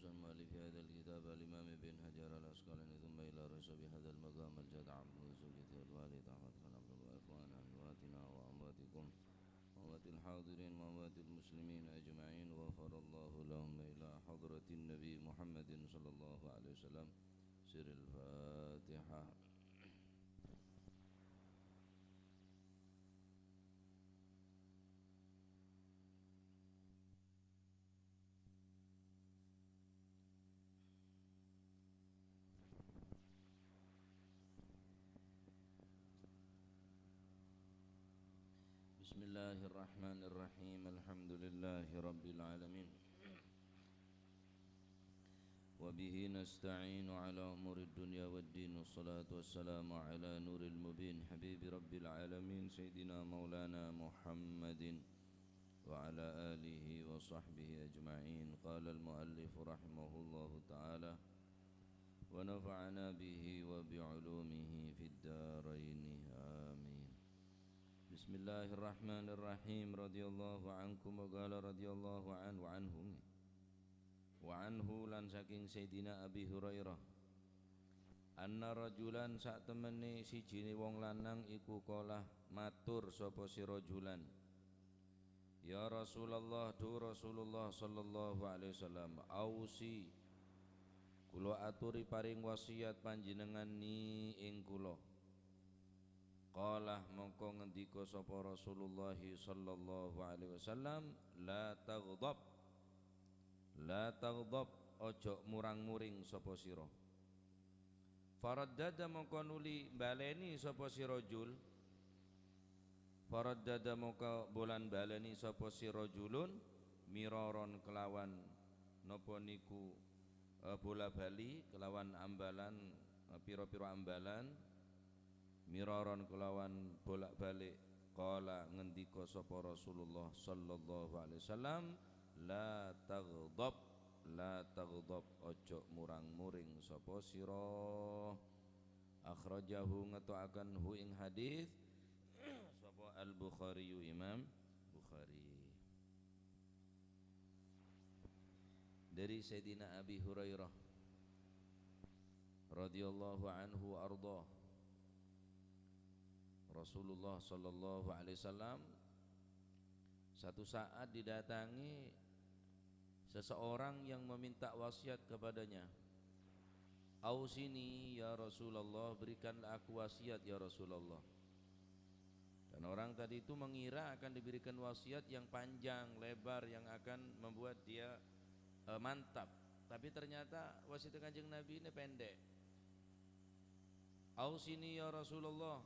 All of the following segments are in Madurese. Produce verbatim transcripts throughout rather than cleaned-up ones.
مؤلف هذا الكتاب الإمام ابن حجر العسقلاني، ثم إلى رسول هذا المقام الجد عبد المنصور الجديد الوالد أحمد بن عبد الله، إخواننا، أخواتنا وأمواتكم وأموات الحاضرين وأموات المسلمين أجمعين، غفر الله لهم إلى حضرة النبي محمد صلى الله عليه وسلم. سر الفاتحة. بسم الله الرحمن الرحيم. الحمد لله رب العالمين. وبه نستعين على أمور الدنيا والدين، والصلاة والسلام على نور المبين، حبيب رب العالمين، سيدنا مولانا محمد وعلى آله وصحبه أجمعين. قال المؤلف رحمه الله تعالى، ونفعنا به وبعلومه في الدارين. آمين. بسم الله الرحمن الرحيم. رضي الله عنكم، وقال رضي الله عنه، وعنهم. Wa anhu, lan saking Sayyidina Abi Hurairah, anna rajulan, satemene sijine wong lanang iku, qala, matur sapa si rajulan, "Ya Rasulullah, dhu Rasulullah sallallahu alaihi wasallam, ausi, kula aturi paring wasiat panjenengan ni ing kula." Qala, mongko ngendika sapa Rasulullah sallallahu alaihi wasallam, "La taghdab." La taghdab, ojo murang-muring sapa sira. Faraddada, mongko nuli baleni sapa si rajul. Faraddada, mongko bolan baleni sapa si rajulun, miraron kelawan napa niku, eh, bola-bali, kelawan ambalan, eh, pira-pira ambalan. Miraron kelawan bolak-balik, qala, ngendika sapa Rasulullah sallallahu alaihi wasallam, "La taghdab, la taghdab, ojo murang-muring sapa sira." Akhrajahu, ngeto'aken hu ing hadis sapa Al-Bukhari, Imam Bukhari. Dari Sayyidina Abi Hurairah radhiyallahu anhu wa ardhah, Rasulullah sallallahu alaihi wasallam satu saat didatangi seseorang yang meminta wasiat kepadanya, "Ausini ya Rasulullah, berikanlah aku wasiat ya Rasulullah." Dan orang tadi itu mengira akan diberikan wasiat yang panjang lebar yang akan membuat dia, eh, mantap. Tapi ternyata wasiat Kanjeng Nabi ini pendek. "Ausini ya Rasulullah.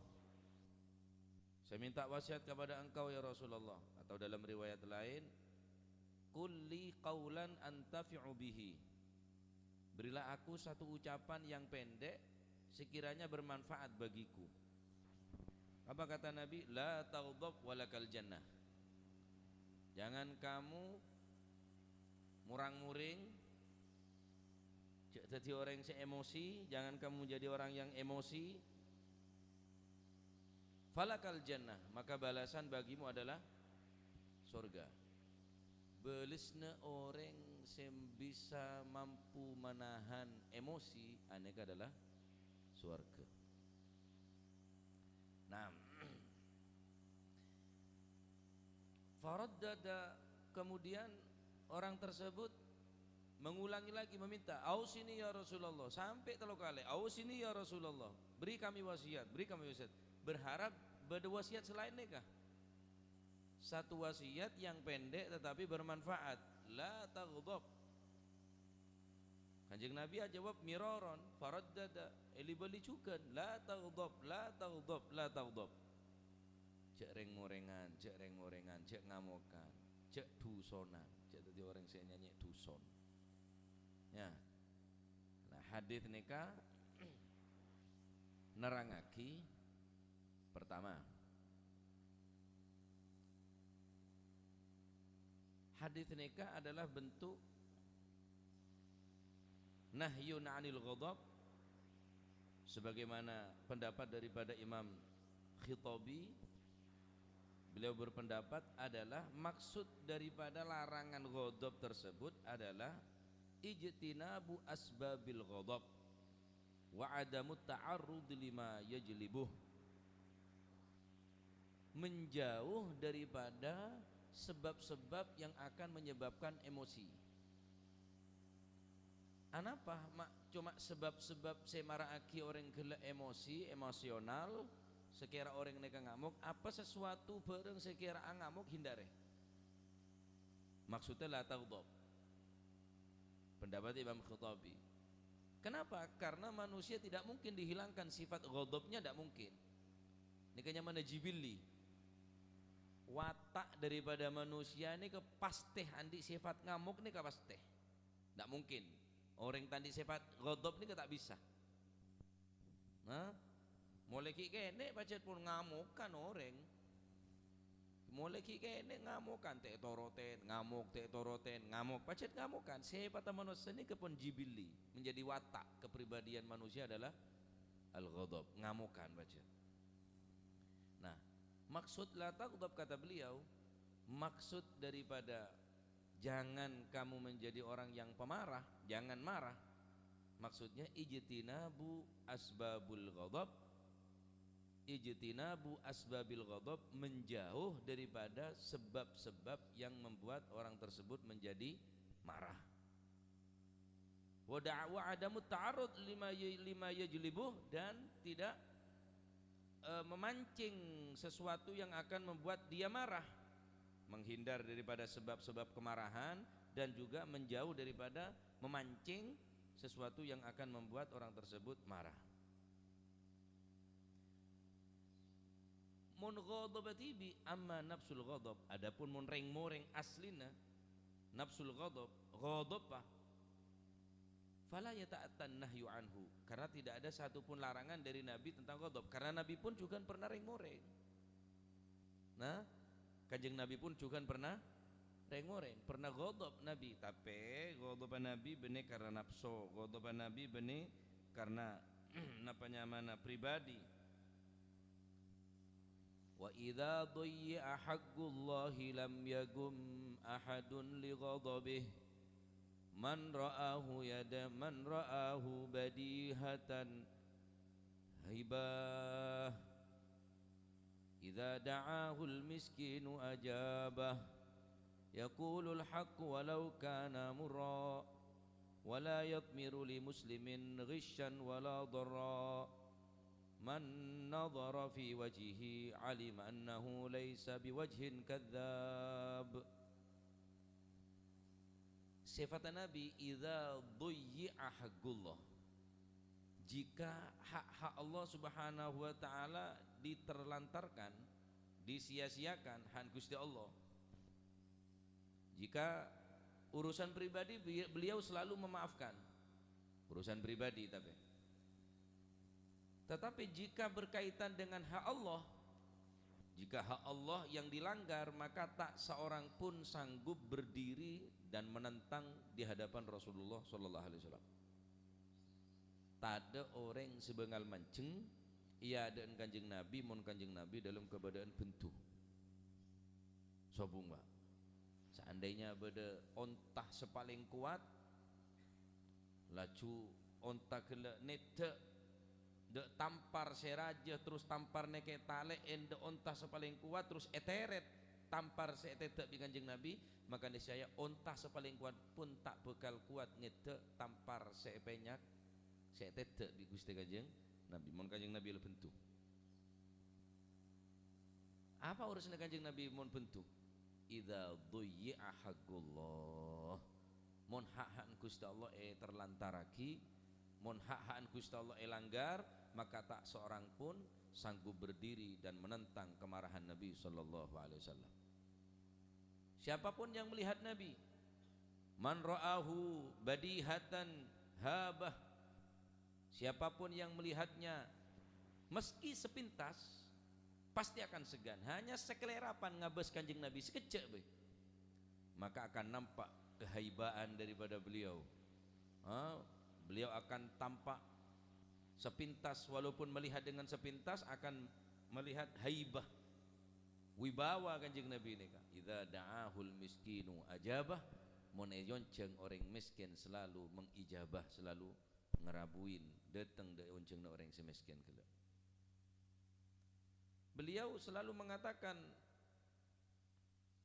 Saya minta wasiat kepada engkau ya Rasulullah." Atau dalam riwayat lain, "Qul li qaulan antafi'u bihi." Berilah aku satu ucapan yang pendek, sekiranya bermanfaat bagiku. Apa kata Nabi? "La taghdab walakal jannah." Jangan kamu murang-muring, ja-, jadi orang yang emosi, jangan kamu jadi orang yang emosi. "Falakal jannah," maka balasan bagimu adalah surga. Bâlesna orèng sè bisa mampu manahan emosi, anèka adalah sowarghâ. Nah, faraddada, kemudian orang tersebut mengulangi lagi meminta, "Ausini ya Rasulullah," sampai telu kali, "Ausini ya Rasulullah, beri kami wasiat, beri kami wasiat." Berharap bâdâ wasiat selain nèka. Satu wasiat yang pendek tetapi bermanfaat. "La taghdab." Kanjeng Nabi ajâwâb miraran, faraddada, èli-bâli jhughân, "La taghdab, la taghdab, la taghdab." Jhâ' rèng-morèngan, jhâ' rèng-morèngan, jhâ' ngamokan, jhâ' dhusonan, jhâ' dhâddhi orèng sè nyanyè dhuson. Ya. Nah, hadis nèka nerrangaghi, pertama, hadis nèka adalah bentuk nahyun 'anil ghadab, sebagaimana pendapat daripada Imam Khattabi. Beliau berpendapat adalah maksud daripada larangan ghadab tersebut adalah ijtinabu asbabil ghadab wa adamut ta'arrud lima yajlibuh. Menjauh daripada sebab-sebab yang akan menyebabkan emosi. Anapa ma' coma sebab-sebab sè mara'aghi orèng ghellâ' emosi, emosional, sè kèra orèng nèka ngamok? Apa sesuatu bhârâng sè kèra angamok, hindari. Maksudnya la taghdab. Pendapat Imam Khattabi. Kenapa? Karena manusia tidak mungkin dihilangkan sifat ghadabnya, tidak mungkin. Nèka nyamana jibilli. Watak daripada manusia nèka pastè andi' sifat ngamok nèka pastè. Ndak mungkin. Orèng ta' andi' sifat ghadab nèka ta' bisa. Nah, molaè ghi' kènè' pajhât pon ngamokan orèng. Molaè ghi' kènè' ngamokan, ta' ètorotèn, ngamok, ta' ètorotèn, ngamok, pajhât ngamokan. Sifatta manossa nèka pon jibilli, menjadi watak kepribadian manusia adalah al-ghadab, ngamokan pajhât. Nah, maksud la taghdab, kata beliau, maksud daripada jangan kamu menjadi orang yang pemarah, jangan marah. Maksudnya, ijtinabu asbabul ghadab, ijtinabu asbabil ghadab, menjauh daripada sebab-sebab yang membuat orang tersebut menjadi marah. Wa da'a-, wa adamu ta'arrud lima y-, lima yajlibuh, dan tidak, eh, memancing sesuatu yang akan membuat dia marah, menghindar daripada sebab-sebab kemarahan, dan juga menjauh daripada memancing sesuatu yang akan membuat orang tersebut marah. Mon ghadab dhibi', amma nafsul ghadab, adapun mon rèng-morèng aslina nafsul ghadab, ghadab, fala yata'attan nahyu anhu, karena tidak ada satu pun larangan dari Nabi tentang ghadab, karena Nabi pun juga pernah rèng-morèng. Nah, Kanjeng Nabi pun juga pernah rèng-morèng, pernah ghadab Nabi, tapè ghadabba Nabi bânnè karena napso, ghadabba Nabi bânnè karena napa nyamana pribadi. Wa idza dhuyyi'a haqqullahi lam yagum ahadun li ghadabihi. Man ra'ahu yada-, man ra'ahu badihatan haibah. Idza da'ahul miskinu ajabah. Yaqulul haqqu walau kana murra. Wa la yadmiru li muslimin ghisyan wa la dharra. Man nadhara fi wajhihi alima annahu laisa biwajhin kadzdzab. Sèfatta Nabi, "Idza dhuyyi'a haqqullah." Jika hak-hak Allah Subhanahu wa Ta'ala diterlantarkan, disia-siakan hak Gusti Allah. Jika urusan pribadi, bi-, beliau selalu memaafkan. Urusan pribadi, tapi. Tetapi jika berkaitan dengan hak Allah, jika hak Allah yang dilanggar, maka tak seorang pun sanggup berdiri dan menentang di hadapan Rasulullah sallallahu alaihi wasallam. Tadâ' orèng sè bângal manjheng è adâ'na Kanjeng Nabi, mon Kanjeng Nabi dâlem kabâdâ'ân bhunto. Sobung, Pak. Seandainya bâdâ onta sè palèng kowat, laju onta ghellâ' nèddhâ' dâ' tampar sè rajâ, terros tampar nèka ètalè'è dâ' onta sè palèng kowat, terros ètèrèt tampar sè ètèddhâ' bi' Kanjeng Nabi, maka niscaya onta sè palèng kowat pun ta' bhâkal kowat ngèddhâ' tampar sè èpènyak, sè ètèddhâ' bi' Ghustè Kanjeng Nabi, mon Kanjeng Nabi la bhunto. Apa orosanna Kanjeng Nabi mon bhunto? "Idza dhuyyi'a haqqullah." Mon hak-hakna Ghustè Allah èterlantarraghi, mon hak-hakna Ghustè Allah èlanggar, maka tak seorang pun sanggup berdiri dan menentang kemarahan Nabi sallallahu alaihi wasallam. Siapapun yang melihat Nabi, "Man ra'ahu badihatan habah," siapapun yang melihatnya meski sepintas, pasti akan segan. Hanya sakalèrapan ngabâs Kanjeng Nabi sakejjhâ' bhâi, maka akan nampak kehaibaan daripada beliau. Ha? Beliau akan tampak sepintas, walaupun melihat dengan sepintas, akan melihat haibah, wibawa Kanjeng Nabi nèka. "Idza da'ahul miskinu ajabah, Mon èonjhâng orèng mèskèn, selalu mengijabah, selalu ngarabuin, dâteng dâ-, onjhângnga orèng sè mèskèn ghellâ'. Beliau selalu mengatakan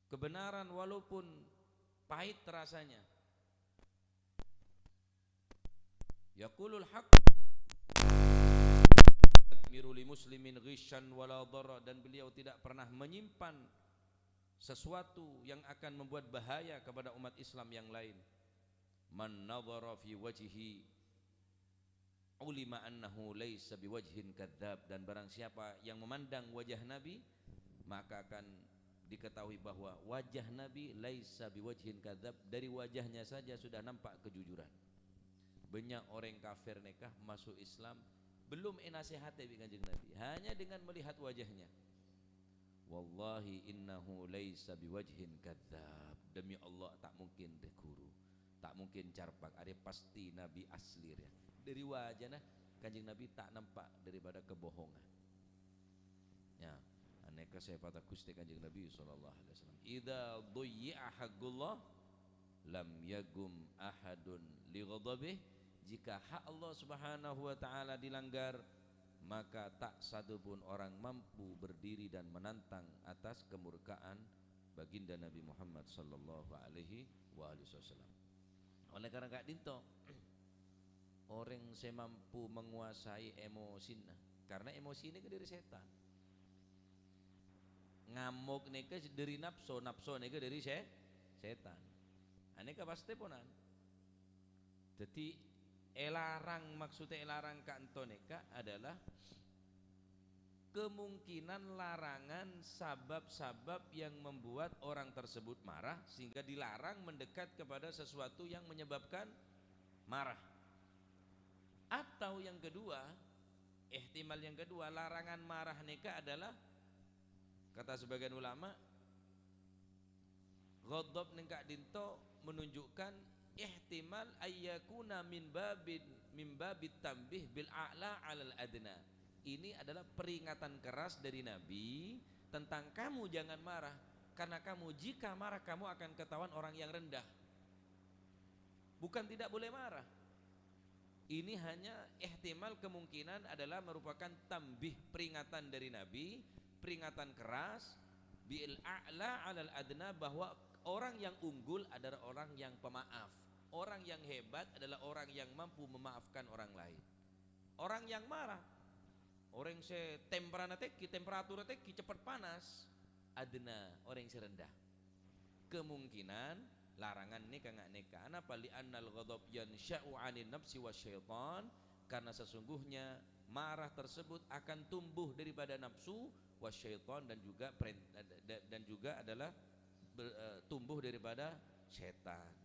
kebenaran walaupun pahit rasanya. Yaqulul haq, yadmiru li muslimin ghisyan wala dharra, dan beliau tidak pernah menyimpan sesuatu yang akan membuat bahaya kepada umat Islam yang lain. Man nadhara fi wajhihi ulima annahu laisa biwajhin kadzab, dan barang siapa yang memandang wajah Nabi, maka akan diketahui bahwa wajah Nabi laisa biwajhin kadzab, dari wajahnya saja sudah nampak kejujuran. Bânnya' orèng kafir nèka maso' Islam, belum ènasèhatè bi' Kanjeng Nabi, hanya dengan melihat wajahnya. Wallahi innahu laisa biwajhin kadzab. Demi Allah, ta' mungkin dâ' ghuru. Ta' mungkin carpak. Arèya pastè Nabi asli rèya. Dâri wajana Kanjeng Nabi ta' nampak daripada kebohongan. Ya, anèka sèfatta Ghustè Kanjeng Nabi sallallahu alaihi wasallam. "Idza dhuyyi'a haqqullah, lam yaqum ahadun li ghadabih." Jika hak Allah Subhanahu wa Ta'ala dilanggar, maka tak satu pun orang mampu berdiri dan menantang atas kemurkaan Baginda Nabi Muhammad sallallahu alaihi wa alihi wasallam. Oleh karena ka'dinto, orèng sè mampu menguasai emosina, karena emosi nèka dâri sètan. Ngamok nèka dâri napso, napso nèka dâri sè-, sètan. Anèka pastè ponan. Dhâddhi, èlarang, maksudnya èlarang ka'anto nèka adalah kemungkinan larangan sabab-sabab yang membuat orang tersebut marah sehingga dilarang mendekat kepada sesuatu yang menyebabkan marah. Atau yang kedua, ihtimal yang kedua, larangan marah nèka adalah, kata sebagian ulama, ghadab nèng ka'dinto menunjukkan ihtimal ayyakuna min babin, min babit tanbih bil a'la 'alal adna. Ini adalah peringatan keras dari Nabi tentang kamu jangan marah, karena kamu jika marah kamu akan ketahuan orang yang rendah. Bukan tidak boleh marah. Ini hanya ihtimal kemungkinan adalah merupakan tanbih, peringatan dari Nabi, peringatan keras, bil a'la 'alal adna, bahwa orang yang unggul adalah orang yang pemaaf. Orang yang hebat adalah orang yang mampu memaafkan orang lain. Orang yang marah, orèng sè temperana tèngghi, temperatura tèngghi, cepet panas, adna, orèng sè rendah. Kemungkinan larangan nèka nga' nèka. Anapa? "Li'annal ghadab yansya'u 'anin nafsi wasyaitan," karena sesungguhnya marah tersebut akan tumbuh daripada nafsu, wasyaitan, dan juga peren-, dan juga adalah ber-, eh, tumbuh daripada setan.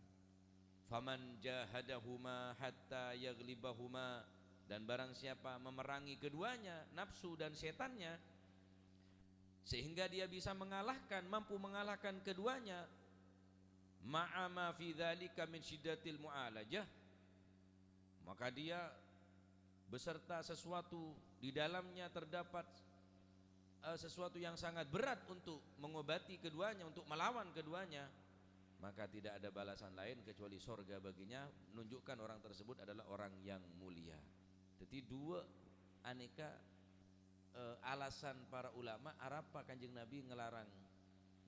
"Faman jahadahuma hatta yaghlibahuma," dan barang siapa memerangi keduanya, nafsu dan setannya, sehingga dia bisa mengalahkan, mampu mengalahkan keduanya, "ma'a ma fi dzalika min syiddatil mu'alajah," maka dia beserta sesuatu di dalamnya terdapat, eh, sesuatu yang sangat berat untuk mengobati keduanya, untuk melawan keduanya, maka tidak ada balasan lain kecuali sorga baginya, menunjukkan orang tersebut adalah orang yang mulia. Jadi, dua aneka, eh, alasan para ulama arapa Kanjeng Nabi ngelarang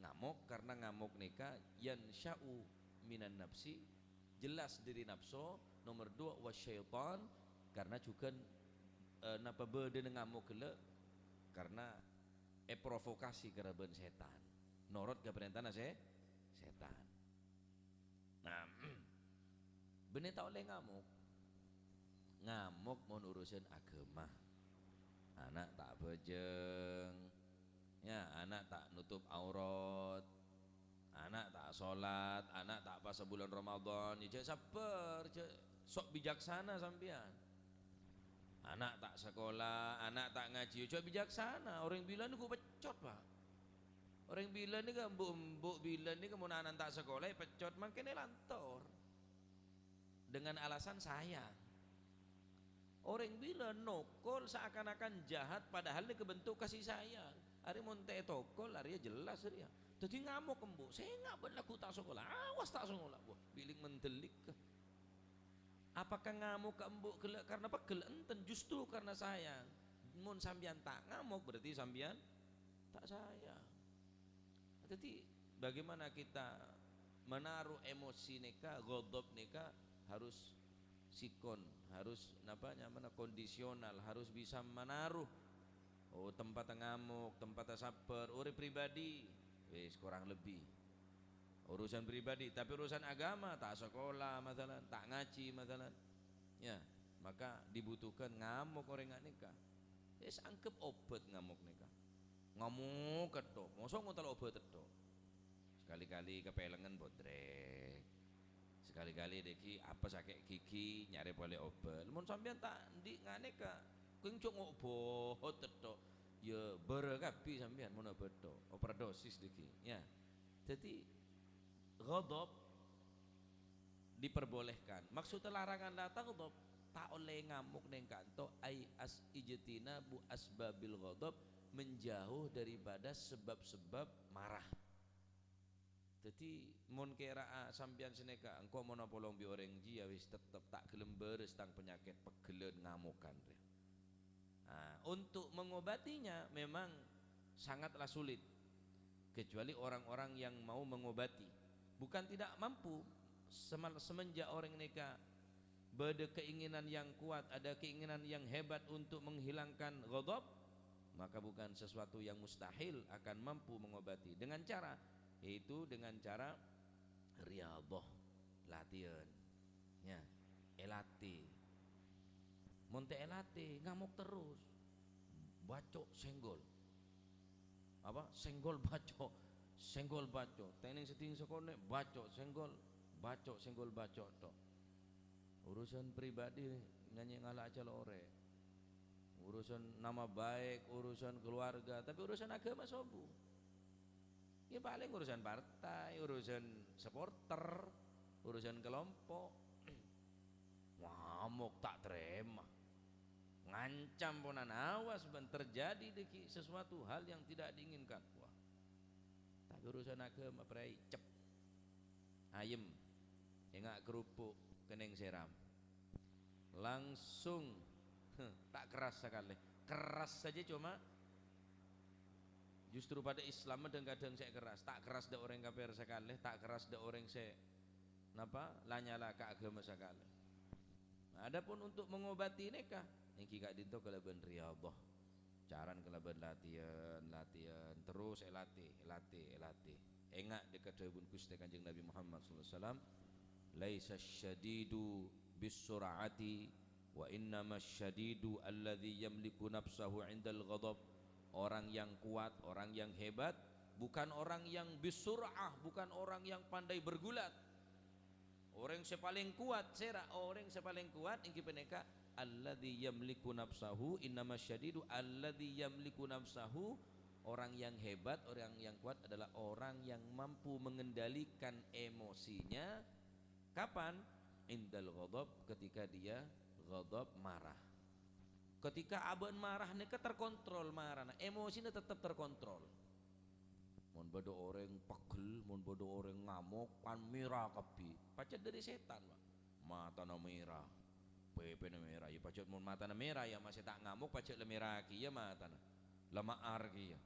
ngamok, karena ngamok neka yansya'u minan nafsi, jelas dari nafsu, nomor dua wasyaitan, karena juga, eh, napa badana ngamok gella, karena eprovokasi kalaban setan, norot ka parentana se-, setan. Nah, bânnè ta' ollè ngamok. Ngamok mon urusan agama. Ana' ta' abhâjâng, ya, ana' ta' notop aurat, ana' ta' solat, ana' ta' pasa bulân Ramadan, ya jhâ' sabbhâr, jhâ' sok bijaksana sampèyan. Ana' ta' sakola, ana' ta' ngajhi, ya jhâ' bijaksana. Orèng bilân nèko peccot, Pak. Orèng bilân nèka, embu'-embu' bilân nèka mon ana'na ta' sakola, èpeccot mangkèn èlantor. Dengan alasan sayang. Orèng bilân nokol seakan-akan jahat, padahal nèka bentuk kasih sayang. Arè mon ta' ètokol, arèya jelas arèya. Dhâddhi ngamok embu', "Sènga' bâ'na lagghu' ta' sakola, awas ta' sakola." Wah, mendelik. Apakah ngamok ka embu' ghellâ' karena pegghel? Enten, justru karena sayang. Mon sampèyan ta' ngamok, berarti sampèyan ta' sayang. Jadi, bagaimana kita menaruh emosi nèka, ghadab nèka harus sikon, harus napa nyamana, kondisional, harus bisa menaruh. Oh, tempatnya ngamok, tempatnya sabar, urip pribadi, wis kurang lebih. Urusan pribadi, tapi urusan agama, ta' sakola, masalan, ta' ngajhi, masalan. Ya, maka dibutuhkan ngamok orèng nga' nèka. Wis anggep obat ngamok nèka. Ngamok ketto, mosok ngontol obat ketto. Sekali-kali kepelengen bodrek. Sekali-kali dâgghi' apa sakè' gigi nyarè polè obat. Mon sampèyan ta' andi' nga' nèka, kèng jhâ' ngobat ketto. Ya, bârâ kabbhi sampèyan mon obat ketto. Overdosis dâgghi', ya. Jadi, ghadab diperbolehkan. Maksudnya larangan la taghdab, ta' ollè ngamok nèng kanto, ai as ijtinabu asbabil ghadab, menjauh daripada sebab-sebab marah. Dhâddhi, mon kèra'a sampèyan sanèka, engko' mon apolong bi' orèng jiyâ, wis tettep ta' ghellem bârâs tang panyakèt pegghellân ngamokan rèya. Nah, untuk mengobatinya memang sangatlah sulit, kecuali orang-orang yang mau mengobati. Bukan tidak mampu, semal-, semenjak orèng nèka bâdâ keinginan yang kuat, ada keinginan yang hebat untuk menghilangkan ghadab, maka bukan sesuatu yang mustahil akan mampu mengobati. Dengan cara, yaitu dengan cara riyadhah, latihan. Ya, èlatè. Mon ta' èlatè, ngamok terros. Bacok, senggol. Apa? Senggol, bacok. Senggol, bacok. Tènèng sèdhing sakonè', bacok, senggol, bacok, senggol, bacok, tok. Urusan pribadi, nyanyi ngala' aja lorè. Urusan nama baik, urusan keluarga, tapi urusan agama sobu. Ya, palèng urusan partai, urusan supporter, urusan kelompok. Ngamok ta' tarèma. Ngancam ponan, awas bân terjadi dâgghi' sesuatu hal yang tidak diinginkan. Wah. Tapi urusan agama, prai, cep. Ayem. Enga' kerupuk, kenning sèram. Langsung, ta' keras sakalè. Keras saja cuma justru padâ Islam kadhâng-kadhâng sè keras. Ta' keras dâ' orèng kafir sakalè, ta' keras dâ' orèng sè, napa, la nyala ka agama sakalè. Adapun untuk mengobati nèka, èngghi ka'dinto kalabân riyadhah. Caran kalabân latihan, latihan, terros èlatè, èlatè, èlatè. Enga' dâ' kadhâbuna Ghustè Kanjeng Nabi Muhammad sallallahu alaihi wasallam, "Laisa syadidu bis sur'ati, wa innama syadidu alladzi yamliku nafsahu indal ghadab." Orang yang kuat, orang yang hebat, bukan orang yang bisur'ah, bukan orang yang pandai bergulat. Orèng sè palèng kowat, sèra? Orèng sè palèng kowat èngghi panèka alladzi yamliku nafsahu, innama syadidu alladzi yamliku nafsahu. Orang yang hebat, orang yang kuat adalah orang yang mampu mengendalikan emosinya. Kapan? Indal ghadab, ketika dia ghadab, marah. Ketika abâ'na marah nèka terkontrol marana, emosina tetep terkontrol. Mon bâdâ orèng pegghel, mon bâdâ orèng ngamok, kan mèra kabbhi. Pajhât dâri sètan, Pak. Matana mèra, pèpèna mèra. Ya, pajhât mon matana mèra, ya, masè ta' ngamok, pajhât la mèra kèya matana. La ma'ar kèya.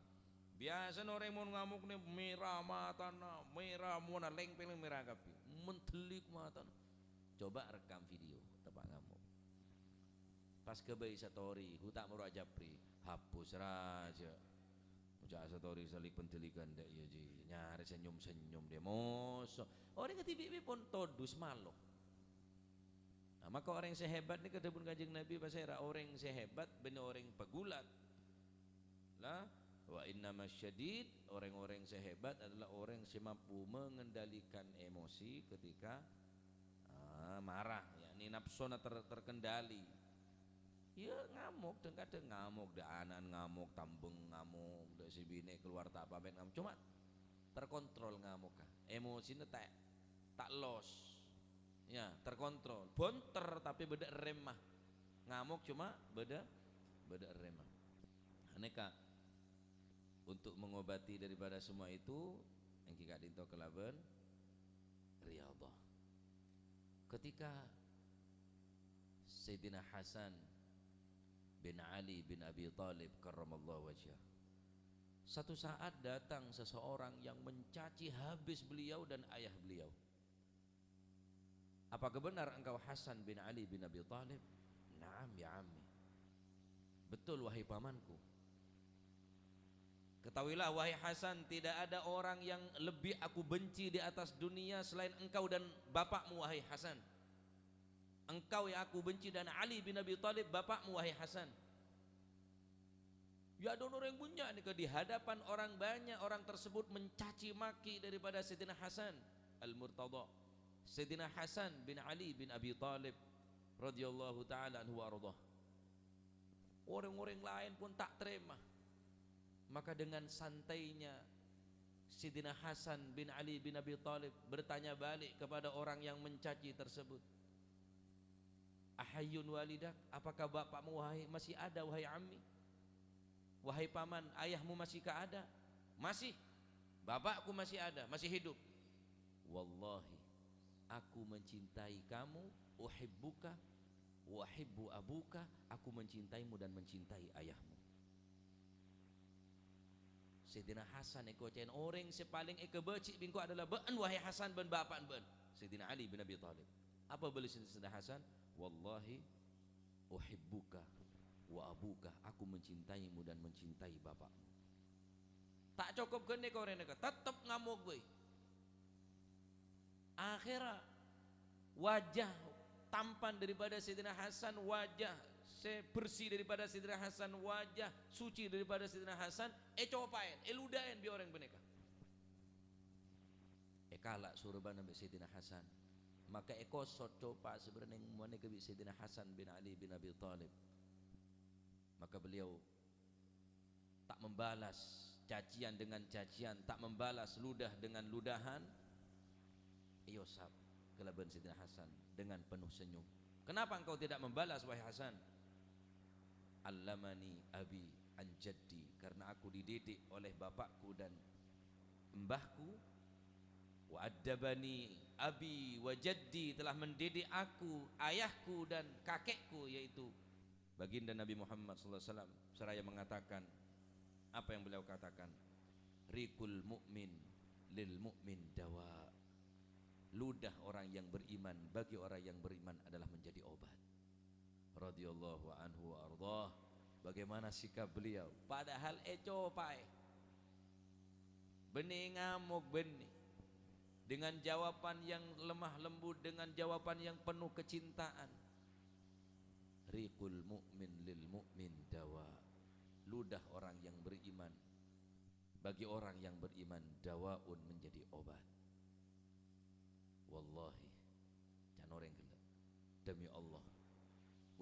Biyasana orèng mon ngamok nè mèra matana, mèra monna lèng-pèlèng mèra kabbhi. Mendelik matana. Coba rekam video, teppa' ngamok. Pas ghâbây satori, hu ta' moro ajhâprè, hapus rajâ. Oca' satori salik pendelikan dâ' iyâ ji, nyarè senyum-senyum dâ' moso. Orèng kadhibi' pon todus malo. Nah, maka orèng sè hebat nèka dhâbuna Kanjeng Nabi pasèra? Orèng sè hebat bânnè orèng pagulat. La, wa innama syadid, orèng-orèng sè hebat adalah orèng sè mampu mengendalikan emosi ketika Ah, marah, yakni napsona ter-, terkendali. Ya, ngamok, dhâng-kadhâng ngamok, dâ' ana'na ngamok, tambeng ngamok, dâ' sè binè' kalowar ta' pamèt ngamok. Coma terkontrol ngamokka. Emosina ta', ta' los. Ya, terkontrol. Bhunter, tapè bâdâ remma. Ngamok coma bâdâ, bâdâ remma. Anèka, untuk mengobati daripada semua itu, èngghi ka'dinto kalabân riyadhah. Ketika Sayyidina Hasan bin Ali bin Abi Thalib karramallahu wajhah, satu saat datang seseorang yang mencaci habis beliau dan ayah beliau. "Apakah benar engkau Hasan bin Ali bin Abi Thalib?" "Na'am, ya ammi." "Betul, wahai pamanku." "Ketahuilah, wahai Hasan, tidak ada orang yang lebih aku benci di atas dunia selain engkau dan bapakmu, wahai Hasan. Engkau yang aku benci dan Ali bin Abi Thalib, bapakmu, wahai Hasan." Ya, don orèng bânnya' nèka di hadapan orang banyak, orang tersebut mencaci maki daripada Sayyidina Hasan Al-Murtadha, Sayyidina Hasan bin Ali bin Abi Thalib radhiyallahu ta'ala anhu wa ardhah. Orèng-orèng laèn pun ta' tarèma. Maka dengan santainya Sayyidina Hasan bin Ali bin Abi Thalib bertanya balik kepada orang yang mencaci tersebut, "Ahayyun walidak? Apakah bapakmu, wahai, masih ada, wahai ammi? Wahai paman, ayahmu masihkah ada?" "Masih. Bapakku masih ada, masih hidup." "Wallahi, aku mencintai kamu, uhibbuka, wa uhibbu abuka, aku mencintaimu dan mencintai ayahmu." Sayyidina Hasan èkoca'èn, "Orèng sè palèng èkabâji' bi' engko' adalah bâ'en, wahai Hasan, bân bapa'en bâ'en." Sayyidina Ali bin Abi Thalib. Apa bâlessanna Sayyidina Hasan? "Wallahi, uhibbuka wa abuka, aku mencintaimu dan mencintai bapakmu." Ta' cokop ghânèka orèng nèka, tettep ngamok bhâi. Akhèrra wajah tampan daripada Sayyidina Hasan, wajah sè bersih daripada Sayyidina Hasan, wajah suci daripada Sayyidina Hasan, ècopa'èn, èludhâ'èn bi' orèng panèka. Èkala' sorbhâna bi' Sayyidina Hasan. Maka èkosot copa' sè bârnèng panèka bi' Sayyidina Hasan bin Ali bin Abi Thalib. Maka beliau ta' membalas cacian dengan cacian, ta' membalas ludah dengan ludahan, èyosap kalabân Sayyidina Hasan dengan penuh senyum. "Kenapa engkau tidak membalas, wahai Hasan?" "Allamani abi an jaddi, karena aku dididik oleh bapakku dan embahku. Wa addabani abi wa jaddi, telah mendidik aku ayahku dan kakekku, yaitu Baginda Nabi Muhammad sallallahu alaihi wasallam, seraya mengatakan apa yang beliau katakan, 'Riqul mu'min lil mu'min dawa.'" Ludah orang yang beriman bagi orang yang beriman adalah menjadi obat. Radhiyallahu anhu wa ardhah. Bagaimana sikap beliau? Padahal ècopa'è. Bânnè ngamok bânnè. Dengan jawaban yang lemah lembut, dengan jawaban yang penuh kecintaan. "Riqul mu'min lil mu'min dawa." Ludah orang yang beriman bagi orang yang beriman, dawaun, menjadi obat. "Wallahi," can orèng ghellâ', "demi Allah,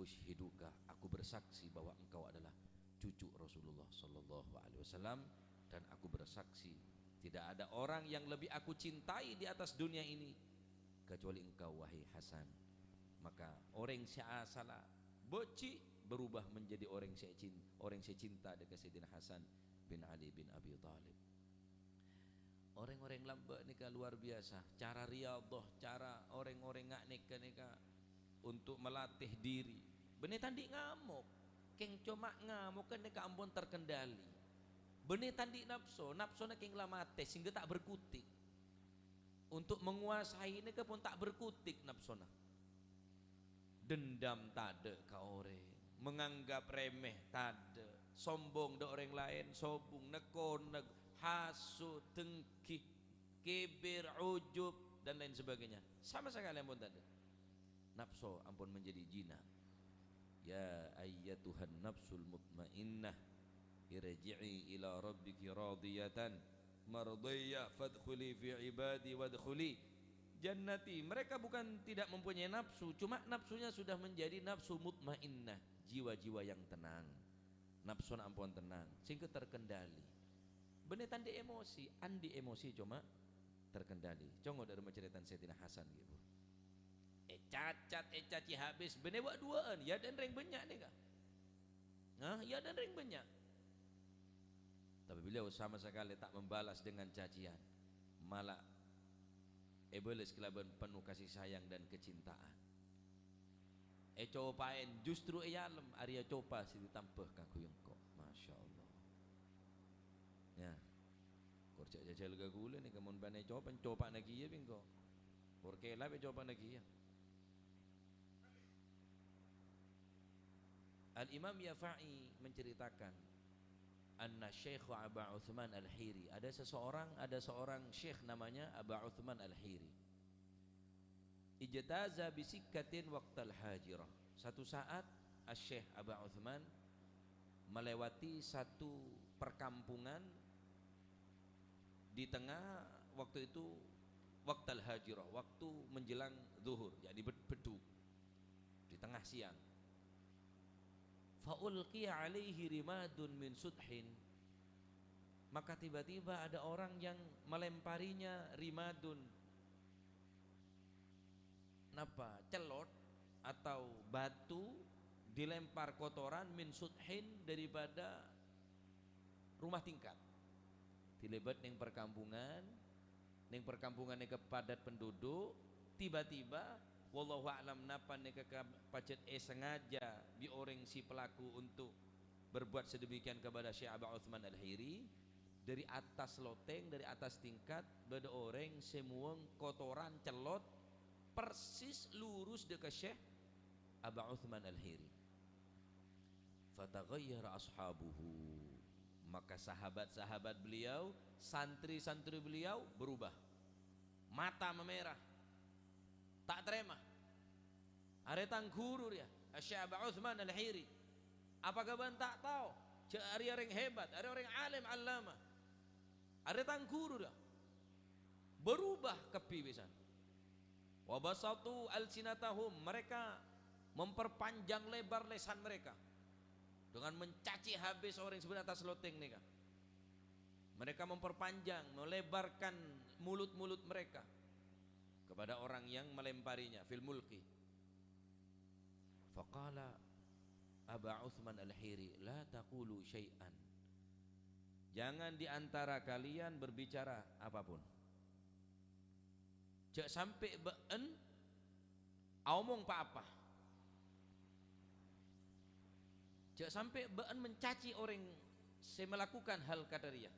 usyhiduka, aku bersaksi bahwa engkau adalah cucu Rasulullah sallallahu alaihi wasallam, dan aku bersaksi tidak ada orang yang lebih aku cintai di atas dunia ini kecuali engkau, wahai Hasan." Maka orèng sè asalla bâji' berubah menjadi orèng sè cin-, orèng sè cinta dâ' ka Sayyidina Hasan bin Ali bin Abi Thalib. Orèng-orèng lambâ' nèka luar biasa, cara riyadhah, cara orèng-orèng nga' nèka, nèka untuk melatih diri. Bânnè ta' andi' ngamok, kèng coma ngamok kan nèka ampon terkendali. Bânnè ta' andi' napso, napsona kèng la matè sehingga ta' berkutik. Untuk menguasai nèka pon ta' berkutik napsona. Dendam tadâ' ka orèng, menganggap remeh tadâ', sombong dâ' orèng laèn, sobung, nèk-onèk, hasut, dengki, kibir, ujub, dan lain sebagainya. Sama sekali ampon tadâ'. Napso ampon menjadi jinak. "Ya ayyatuhan nafsul mutmainnah, irji'i ila rabbiki radiyatan mardiyah, fadkhuli fi ibadi wadkhuli jannati." Mereka bukan tidak mempunyai nafsu, cuma nafsunya sudah menjadi nafsu mutmainnah, jiwa-jiwa yang tenang. Napsona ampon tenang, sehingga terkendali. Bânnè ta' andi' emosi, andi' emosi coma terkendali. Congo' dâ' remma carètana Sayyidina Hasan, ghi, Bu. Ècacat, ècaci habis, bânnè wa'-duwa'an, ya, dân rèng bânnya' nèka. Hah? Ya, dân rèng bânnya'. Tapi beliau sama sekali tak membalas dengan cacian. Malah Èbâles kalabân penuh kasih sayang dan kecintaan. Ècopa'è justru èyalem, arèya copa sè ètambâ kaangghuy engko'. Masya Allah. Ya. Kor jhâ' jhâjhâl ka kaulâ nèka, mon bâ'na ècopa, copa'na kèya bi' engko'. Kor kèla bi' copa'na kèya. Al-Imam Yafa'i menceritakan, anna Syekh Aba Uthman Al-Hiri. Ada seseorang, ada seorang syekh namanya Aba Uthman Al-Hiri. Ijtaza bisikkatin waqtal hajirah. Satu saat, Asy-Syekh Aba Uthman melewati satu perkampungan di tengah waktu itu, waqtal hajirah, waktu menjelang zuhur, yakni bed-, beddhuk, di tengah siang. Fa ulqiya alaihi rimadun min sudhin. Maka tiba-tiba ada orang yang melemparinya rimadun, napa, cellot atau batu, dilempar kotoran, min sudhin, daripada rumah tingkat. Dilèbât neng perkampungan, neng perkampungan nèka padat penduduk, tiba-tiba, wallahu a'lam, napa nèka ka-, pajhât èsengaja bi' orèng sè pelaku untuk berbuat sedemikian kepada Syekh Aba Uthman Al-Hiri, dari atas loteng, dari atas tingkat, bâdâ orèng sè mowèng kotoran cellot persis lurus dâ' ka Syekh Aba Uthman Al-Hiri. Fataghayyara ashabuhu. Maka sahabat-sahabat beliau, santri-santri beliau berubah. Mata mamèra. Ta' tarèma. Arèya tang ghuru rèya, Asy-Syekh Aba Uthman Al-Hiri. Apa kabâ'ân ta' tao? Jhâ' arèya orèng hebat, arèya orèng alim allamah. Arèya tang ghuru rèya. Berubah kabbhi bhisan. Wa basatu alsinatahum, mereka memperpanjang lebar lesan mereka dengan mencaci habis orèng sè bâdâ attas loteng nèka. Mereka memperpanjang, melebarkan mulut-mulut mereka kepada orang yang melemparinya, fil mulqi. Faqala Aba Uthman Al-Hiri, "La taqulu syai'an." Jangan di antara kalian berbicara apapun. Jhâ' sampè' bâ'ân aomong pa-apa. Jhâ' sampè' bâ'ân mencaci orèng sè melakukan hal kadhâriyâ.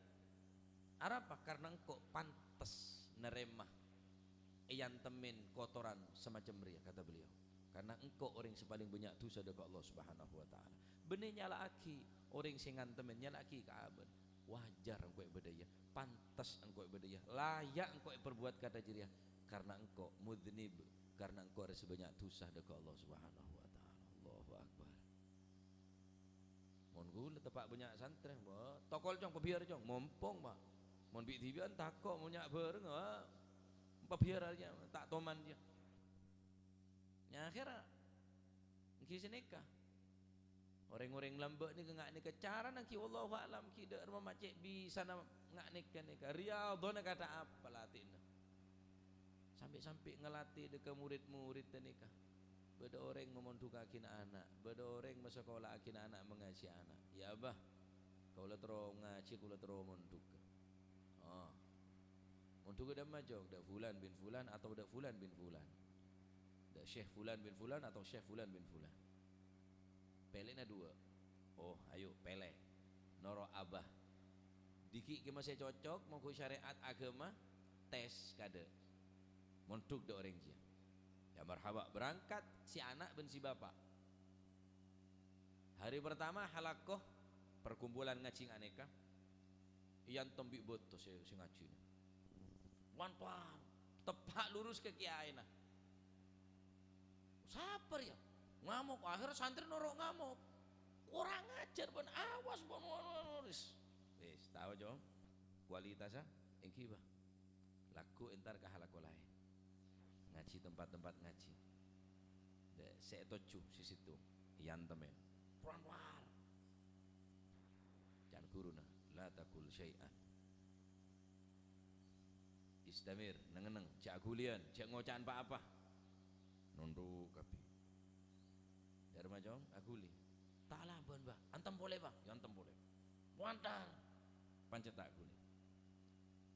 Arapa? Karna engko' pantes narèma èyantemmen kotoran semacam rèya, kata beliau. Karna engko' orèng sè palèng bânnya' dhusa dâ' ka Allah Subhanahu wa Ta'ala. Bânnè nyala'aghi orèng sè ngantemmen, nyala'aghi ka abâ'na. Wajar engko' èbâdâ'â, pantes engko' èbâdâ'â, laya' engko' èparbuwât kantha jârèya, karna engko' mudznib, karna engko' orèng sè bânnya' dhusa dâ' ka Allah Subhanahu wa Ta'ala. Allahu Akbar. Mon ghulâ teppa' bânnya' santrè, mbok, tokol, Cong, pabiyâr, Cong, mompong, Pak. Mon bi'-dhibi'ân tako', mon nya' bhâreng, ah, pabiyâr arèya, ta' toman, jiyâ. Nya, akhèrra, èngghi sanèka. Orèng-orèng lambâ' nèka nga' nèka carana ghi, wallahu a'lam, ghi dâ' remma ma' cè' bisana nga' nèka nèka. Riyadhâna kadhâ' apa latèna. Sampè'-sampè' ngalatè dâ' ka morid-moridda nèka. Bâdâ orèng mamondhughâghi na'-ana', bâdâ orèng masakola'aghi na'-ana' mangajhi ana'. "Ya, Abah, kaulâ terro ngajhi, kaulâ terro mondhugâ." Oh. Mondhugâ dâ' emma, Cong? Dâ' Fulan bin Fulan atau dâ' Fulan bin Fulan? Dâ' Syekh Fulan bin Fulan atau Syekh Fulan bin Fulan? Pèlèna duwâ'. Oh, ayo, pèlè. Noro' Abah. Dhiggi' kemma sè cocok, mongghu syarè'at aghâma, tes kadâ'. Mondhuk dâ' orèng jiyâ. Ya marhaba, berangkat si anak bân si bapa'. Hari pertama halakoh, perkumpulan ngajhi nga' nèka. Èyantem bi' bâto sè, sè ngajhina. Wan-wan, teppa' lurus ka kèyaèna. Sapa rèya? Ngamok. Akhèrra santrè noro' ngamok. Kurang ajar, bân awas, bân, bân, bân, bân. Wis, tao, Cong. Kualitasnya èngghi, Bah. Lagghu' entar ka halako laèn. Ngajhi tempat-tempat ngajhi. Dâ', sè ètojjhu sè sèttong, èyantemmen. Wan-wan. Can ghuruna, "La taqul syai'an." Istamir, neng-enneng, jhâ' aghuliyân, jhâ' ngoca'an pa-apa. Nondhuk kabbhi. Dâ' remma, Cong, aghuli. Ta' alabân, Bah. Antem polè, Bah. Ya, antem polè. Montar. Pancèt ta' aghuli.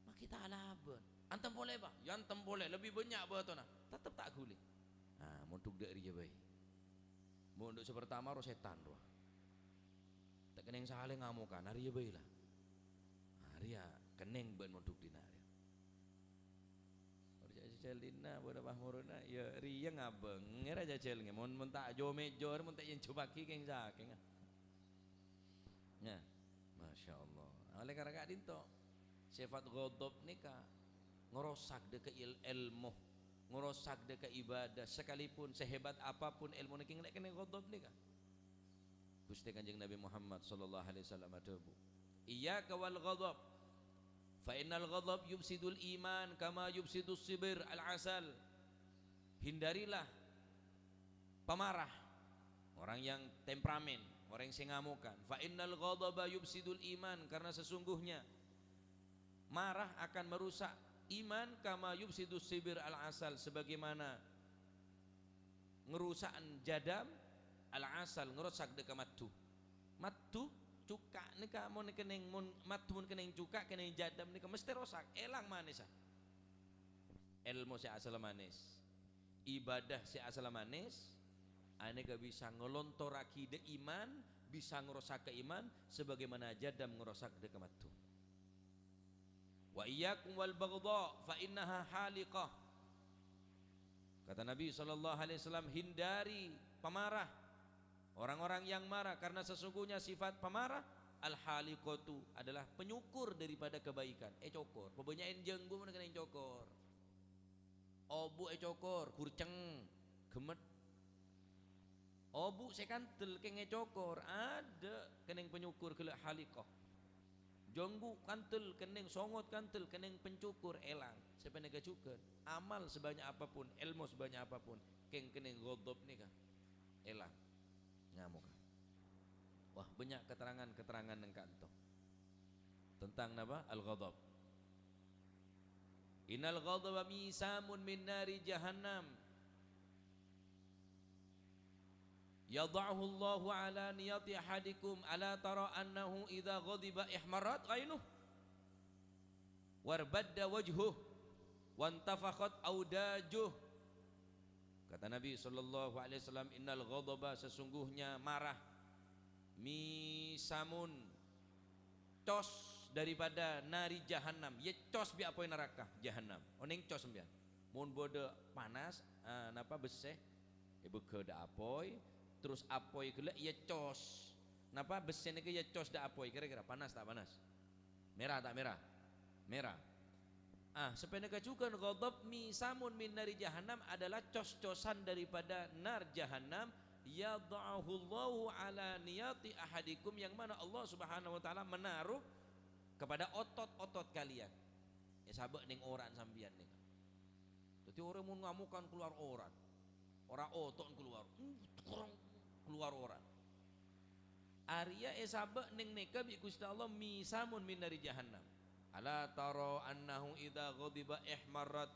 Maghi ta' alabân. Antem polè, Pa'. Ya antem polè, lebbi bânnya' bâtona. Tettep ta' ghuli. Nah, mondhuk dâ' rèya bhâi. Mondhuk sè partama rowa sètan rowa. Ta' kennèng salè ngamokan, arèya bhâi la. Arèya kennèng bân mondhuk dinna' rèya. Orja jajal dinna', bâdâ pahmorona, ya rèya ngabâng, ngèra jajal ngè. Mon, mon ta' jo-mejo, mon ta' ènjhubâghi kèng-sakèngnga. Nah, Masya Allah. Oleh karena ka'dinto, sifat ghadab nèka ngrosak dâ' ka il-, èlmo, ngrosak dâ' ka ibadah, sekalipun sehebat apapun èlmona kèng lè' kennèng ghadab nèka. Ghustè Kanjeng Nabi Muhammad sallallahu alaihi wasallam adhâbu, "Iyyaka wal ghadab, fa innal ghadab yufsidul iman kama yufsidus sibir al asal." Hindarilah pemarah, orang yang temperamen, orang yang sè ngamokan. "Fa innal ghadaba yufsidul iman," karena sesungguhnya marah akan merusak iman, "kama yufsidus sibir al asal," sebagaimana ngerusakan jadam, al asal, ngerosak dâ' ka maddhu. Maddhu, cuka' nèka mon kennèng, mon maddhu mon kennèng cuka', kennèng jadam nèka mestè rosak, èlang manèssa. Èlmo sè asalla manès, ibadah sè asalla manès, anèka bisa ngelontorraghi dâ' iman, bisa ngerosak ka iman, sebagaimana jadam ngerosak dâ' ka maddhu. "Wa iyyakum wal baghdha, fa innaha haliqah." Kata Nabi sallallahu alaihi wasallam, "Hindari pemarah, orang-orang yang marah, karena sesungguhnya sifat pemarah, al-haliqatu, adalah penyukur daripada kebaikan." Ècokor, pabânnya'an jhânggu mon kennèng cokor. Obu' ècokor, ghurceng, ghemmet. Obu' sè kandel kèng ècokor, adâ' kennèng penyukur ghellâ' haliqah. Jhânggu kandel kennèng, songot kandel kennèng penyukur, èlang. Sapanèka jhughân, amal sebanyak apapun, èlmo sebanyak apapun, kèng kennèng ghadab nèka èlang. Ngamoka. Wah, bânnya' keterangan-keterangan nèng ka'dinto. Tentang napa? Al-ghadab. "Innal ghadaba misamun min nari jahannam. Yadha'uhu Allahu ala niyati ahadikum, ala tara annahu idza ghadiba ihmarrat ainuh, warbadda wajhuh, wantafakhat audajuh." Kata Nabi sallallahu alaihi wasallam, "Innal ghadaba, sesungguhnya marah, misamun, cos daripada nari jahannam, ècos bi' apoy naraka jahannam." Onèng cos sampèyan. Mon bâdâ panas, ah, napa bessè, èbâgâ dâ' apoy, terros apoy ghellâ' ècos. Napa bessè nèka ècos dâ' apoy, kira-kira panas ta' panas? Mèra ta' mèra? Mèra. Ah, sapanèka jhughân ghadab misamun min nari jahannam adalah cos-cosan daripada nar jahannam, yadha'uhu Allahu ala niyati ahadikum, yang mana Allah Subhanahu wa Ta'ala menaruh kepada otot-otot kalian. Èsabâ' nèng ora'na sampèyan nèka. Dhâddhi orèng mon ngamokan kalowar ora'na. Ora oto'na kalowar, kalowar ora'na. Arèya èsabâ' nèng nèka bi' Ghustè Allah misamun min nari jahannam. Ala tara annahu idza ghadiba ihmarrat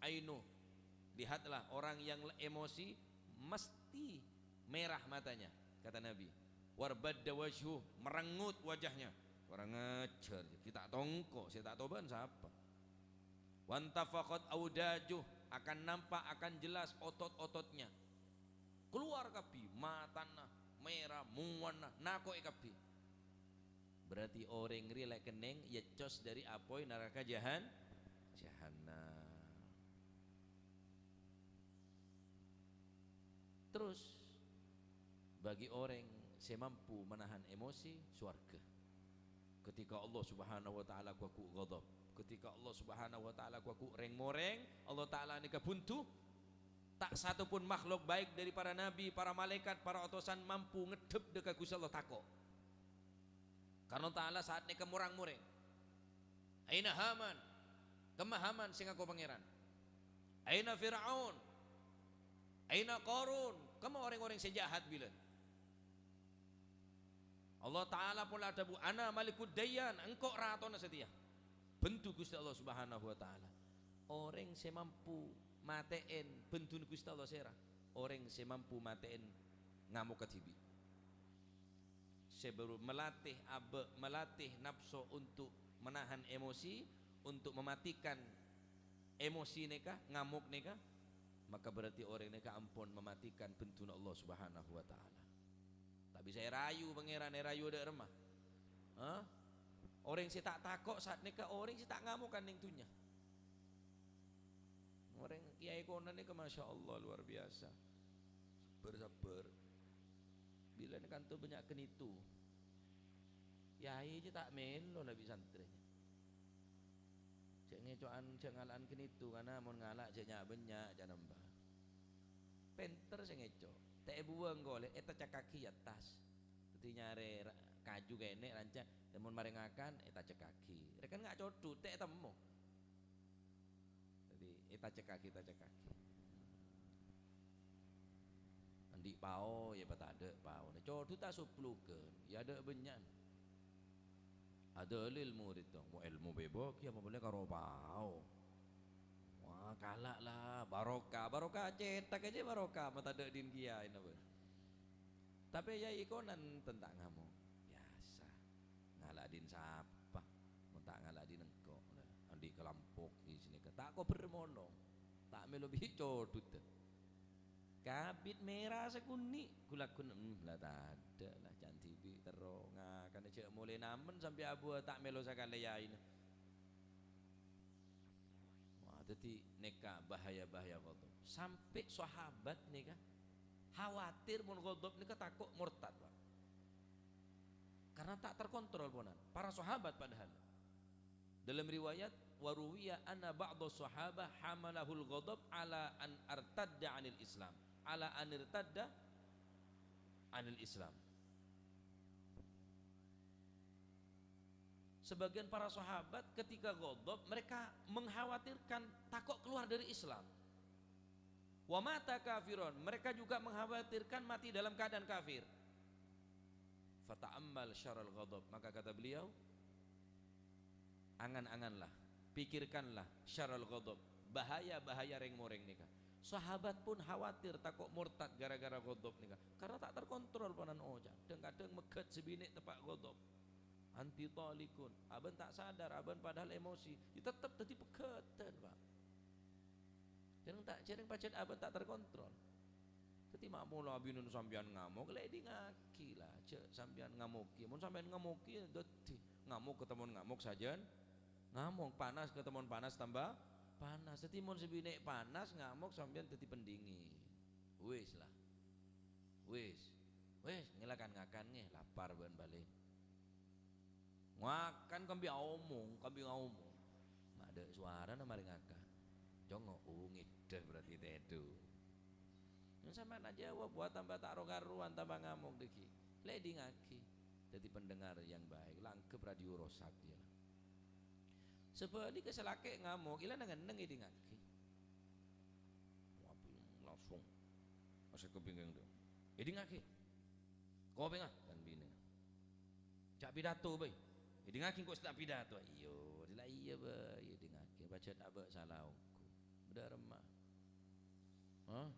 ainuh. Lihatlah, orang yang emosi mesti merah matanya, kata Nabi. Warbadda wajhuh, merengut wajahnya. Kurang ajar, kita tongko, sè ta' tobâ'ân sapa? Wantafakhat audajuh, akan nampak, akan jelas otot-ototnya. Kalowar kabbhi, matana mèra, mowana, nako'è kabbhi. Berarti orèng rèya la kennèng ècos dâri apoy naraka jahan-, jahannam. Terros, bagi orèng sè mampu menahan emosi, sowarghâ. Ketika Allah Subhanahu wa Ta'ala kowa ghu' ghadab, ketika Allah Subhanahu wa Ta'ala kowa ghu' rèng-morèng, Allah Ta'ala nèka bhundu, ta' satopun makhluk baik dâri para nabi, para malaèkat, para otosan mampu ngeddhep dâ' ka Ghustè Allah tako'. Karna Ta'ala sa'at nèka morang-morèng. Aina Haman? Kemma Haman sè ngako pangèran? Aina Fir'aun? Aina Qarun? Kemma orèng-orèng sè jahat bilân? Allah Ta'ala pola adhâbu, "Ana Malikud Dayyan, engko' ratona satèya." Bhundu Ghustè Allah Subhanahu wa Ta'ala. Orèng sè mampu matè'è bhunduna Ghustè Allah sèra? Orèng sè mampu matè'è ngamoka dhibi'. Sè bhuru malatih abâ', malatih napso untuk menahan emosi, untuk mematikan Emosi nèka, ngamok nèka, maka berarti orèng nèka ampon mamatikan benduna Allah Subhanahu wa Ta'ala. Ta' bisa èrayu Pangèran, èrayu dâ' remma. Hah? Orèng sè ta' tako' saat nèka, orèng sè ta' ngamok kan neng dhunnya. Orèng Kèyaè Konan nèka, masya Allah, luar biasa. Sabbhâr-sabbhâr. Bilâna kanto bânnya' kènèto. Kèyaè jâ ta' mèlo la bi' santrèna. Jhâ' ngèco'an, jhâ' ngala'an kènèto, karna mon ngala' jhâ' nya'-bânnya', jhâ' nambâ. Pènter sè ngèco'. Ta' èbuwâng kolè, ètacèkaghi è attas. Dhâddhi nyarè ra-, kaju kènè' lanca', mon marè ngakan, ètacèkaghi. Rèkan nga' codhut, ta' ètemmo. Dhâddhi, ètacèkaghi, ètacèkaghi. Andi' pao, ya, patadâ' paona. Codhut ta' soblugân, ya, adâ' bânnya'an. Adâlil murid, dong. Mo èlmo bâbâ, kèya apa polè karo pao. Wah, kala' la, barokah, barokah cètak jâ barokah, matadâ' din kèyaè, napa? Tapè Kèyaè Konan tentang ngamok. Biyasa. Ngala' din sapa? Mon ta' ngala' din engko', la, andi' kalampok di sini ka. Ta' kobâr molong. Ta' mèlo bi' codhut. Kabit mèra sakonè', ghu-lagghu, hmm, la tadâ' la, can dhibi' terro ngakan jhâ' molè namen sampè' abuwâ ta' mèlo sakalè yaina. Wah, dhâddhi nèka bahaya-bahaya ghadab. Sampè' sahabat nèka khawatir mon ghadab nèka tako' mortad, Pak. Karena ta' terkontrol ponan. Para sahabat padahal. Dalam riwayat, "Wa ruwiya anna ba'dha sahabah hamalahul ghadab ala an artadda 'anil Islam." Ala an irtadda 'anil Islam. Sebagian para sahabat ketika ghadab, mereka mengkhawatirkan takut keluar dari Islam. "Wa mata kafiron," mereka juga mengkhawatirkan mati dalam keadaan kafir. "Fata'ammal syarral ghadab," maka kata beliau, "Angan-anganlah, pikirkanlah syarral ghadab, bahaya-bahaya rèng-morèng nèka." Sahabat pun khawatir, tako' mortad gara-gara ghadab nèka, karena ta' terkontrol ponan oca'. Dhâng-kadhâng meghât sè binè' teppa' ghadab. Anti talikun, abâ' ta' sadar, abâ' padahal emosi, ya tetep dhâddhi peghâtân, Pak. Jhârâng ta', jhârâng pajhât abâ' ta' terkontrol. Dhâddhi, ma' pola abinèna sampèyan ngamok, la èdingngaghi, la, jhâ' sampèyan ngamokkè. Mon sampèyan ngamokkè, dhâddhi ngamok ketemon ngamok sajân ngamok, panas ketemon panas tamba panas. Dhâddhi, mon sè binè' panas ngamok, sampèyan dhâddhi pendingin. Wis, la. Wis. Wis, ngèla kan ngakan, ngè, lapar bân bâli. Ngakan kambi aomong, kambi ngaomong. Ma' adâ' sowarana marè ngakan. Congo', oh, ngèdhâ berarti tèdung. Yâ, sampèyan ajâwâb, wah, tamba ta' ro-karowan, tamba ngamok dhâggi'. La èdingngaghi. Dhâddhi pendengar yang baik, la anggep radio rosak, ya. Sabhâligghâ sè lakè' ngamok, ella neng-enneng èdingngaghi. Waduh, langsung. Masih kepingin tuh. Èdingngaghi. Kopènga, kan binè. Ca' pidato bhâi. Èdingngaghi engko' sè ta' pidato. Iyâ, la iyâ bhâi, èdingngaghi. Pajhât abâ' sala ongghu. Bâdâ remma. Hah?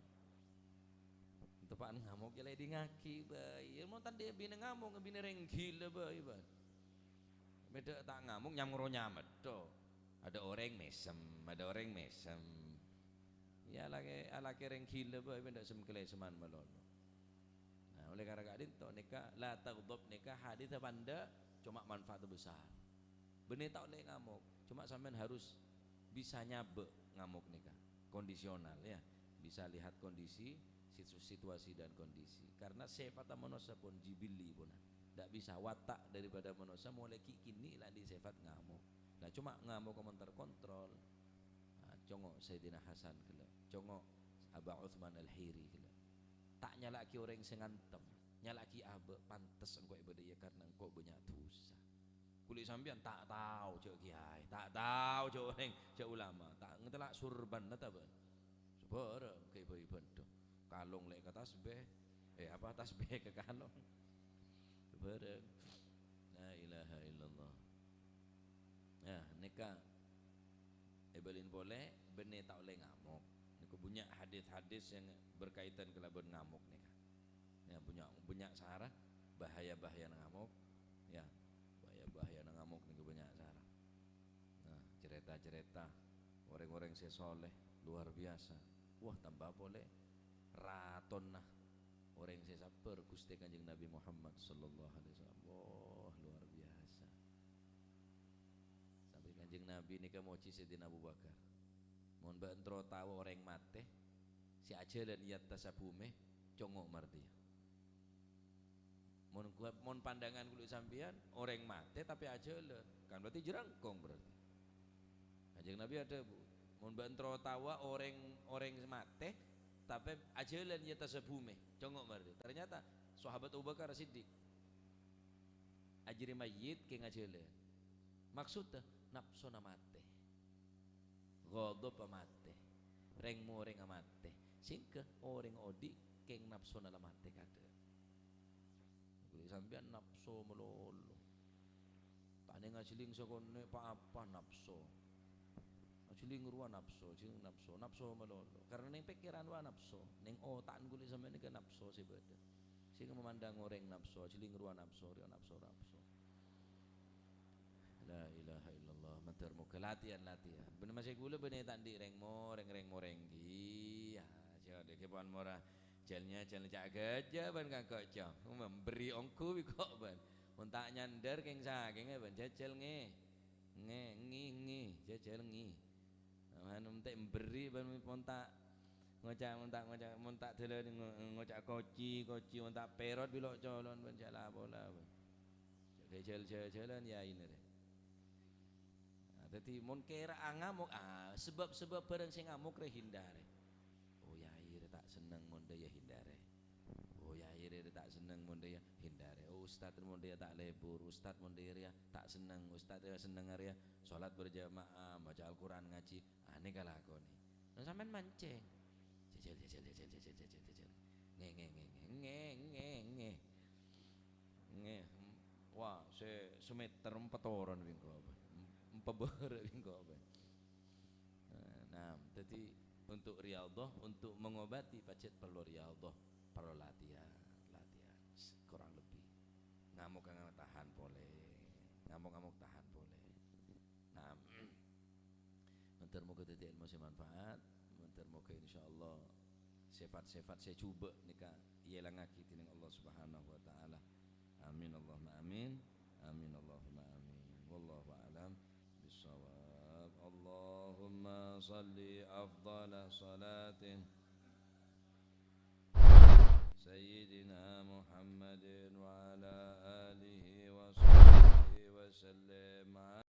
Teppa'an ngamok ya la èdingngaghi bhâi. Yâ, mon ta' andi' binè ngamok, binè rèng ghilâ bhâi, bhâi. Mèdhâ ta' ngamok, nyam-, ro nyamèdhâ. Adâ' orèng mèsem, adâ' orèng mèsem. Ya, alakè, alakè rèng ghilâ bhâi, mèdhâ sem-kalèseman malolo. Nah, oleh karena ka'dinto nèka, la taghdab nèka hadis apa endâ', coma manfaat besar. Bânnè ta' ollè ngamok, coma sampèyan harus bisa nyabâ' ngamok nèka. Kondisional, ya. Bisa lihat kondisi, situ-, situasi dan kondisi. Karena sèfatta manossa pon jibilli pona. Ndak bisa, watak daripada manossa molaè ghi' kènè' la andi' sèfat ngamok. Nah, coma ngamok mon terkontrol. Nah, congo' Sayyidina Hasan ghellâ', congo' Aba Utsman Al-Hiri ghellâ'. Ta' nyala'aghi orèng sè ngantem, nyala'aghi abâ', pantes engko' èbâdâ'â karena engko' bânnya' dhusa. Kulâ sampèyan ta' tao jhâ' kèyaè, ta' tao jhâ' orèng, jhâ' ulama, ta' ngatela' surban ta' bân. Sabhârâng ghâbây bhândhâ. Kalong lè' ka tasbih, eh, apa, tasbih ka kalong. Sabhârâng. La ilaha illallah. Nah, nèka èbâlin polè, bânnè ta' ollè ngamok. Nèko bânnya' hadis-hadis yang berkaitan kalabân ngamok nèka. Ya, bânnya', bânnya' sara bahaya-bahayana ngamok. Ya, bahaya-bahayana ngamok nèko bânnya' sara. Nah, carèta-carèta Orèng-orèng sè soleh, luar biasa. Wah, tamba polè ratona orèng sè sabbhâr Ghustè Kanjeng Nabi Muhammad sallallahu alaihi wasallam. Wah, luar biasa. Sampè' Kanjeng Nabi nèka mojhi Sayyidina Abu Bakar. "Mon bâ'na terro tao orèng matè, sè ajhâlân è attassa bhumè, congo' mardhiyâ." Mon gua-, mon pandangan kaulâ sampèyan, orèng matè tapè ajhâlân, kan berarti jhârângkong berarti. Kanjeng Nabi adhâbu, "Mon bâ'na terro taowa orèng, orèng matè, tapè ajhâlân è attassa bhumè, congo' mardhiyâ." Ternyata sahabat Abu Bakar Siddiq ajhâri mayyit kèng ajhâlân. Maksudda, napsona matè. Ghadhabba matè. Rèng-morèngnga matè. Sèngghâ orèng odi' kèng napsona la matè kadhâ'. Kaulâ sampèyan napso malolo. Ta' nèng ajhâling sakonè' pa-apa napso. Ajhâling rowa napso, ajhâling napso, napso malolo. Karena nèng pèkkèran rowa napso, nèng ota'na kaulâ sampèyan nèka napso sè bâdâ. Sèngghâ mamandang orèng napso, ajhâling rowa napso, rèya napso, napso. La ilaha illallah, mandhâr moghâ latihan, latihan. Bân masè kaulâ bânnè ta' andi' rèng-morèng, rèng-morèng ghi. Ya, jhâ' dhâggi' pon mora. Jhâlnya, jhâl ca' ghâjâ bân kangko' cong. Memberi ongghu bi' ko' bân. Mon ta' nyandhâr kèng sakèngnga bân, jhâjhâl ngè. Ngè, ngè, ngè, jhâjhâl ngè. Aman, mon ta' emberri bân mon ta' ngoca', mon ta' ngoca', mon ta' dhâlâni ngo-, ngoca' koci, koci, mon ta' pèrot bi' lo'-colon bân jhâ' la-pola bân. Jhâ' ghâjhâl jhâ-, jhâlân yaina rè. Nah, dhâddhi mon kèra' ngamok, ah, sebab-sebab bhârâng sè ngamok rè hindari. Oh, yai rè ta' senneng mon dhâ' iyâ hindari. Oh, yai rè ta' senneng mon dhâ' iyâ hindari. Oh, ustad mon dhâ' iyâ ta' lebur, ustad mon dhâ' iyâ ta' senneng, ustad rèya senneng arèya salat berjamaah, maca Al-Qur'an, ngajhi, anèka lakonè. Nah, sampèyan mancèng. Jhâjhâl, jhâjhâl, jhâjhâl. Ngè, ngè, ngè, ngè. Ngè, ngè, ngè, ngè. Ngè, em, wah, sè, sèmeter empatoron bi' engko' bân. Em-, empabârâ' bi' engko' bân. Nah, nah, dhâddhi untuk riyadhah, untuk mengobati pajhât parlo riyadhah, parlo latihan, latihan, s-, kurang lebih. Ngamok-ngamok tahan polè, ngamok-ngamok tahan polè. Nah, mandhâr moghâ dhâddhi èlmo sè manfaat, mandhâr moghâ insyaallah sèfat-sèfat sè jhubâ' nèka èèlangaghi dèning Allah Subhanahu wa Ta'ala. Amin, Allahumma amin. Amin, Allahumma amin. Wallahu a'lam bissawab. Allahumma shalli afdhala shalatin Sayyidina Muhammadin wa ala alihi wa sahbihi wa sallim.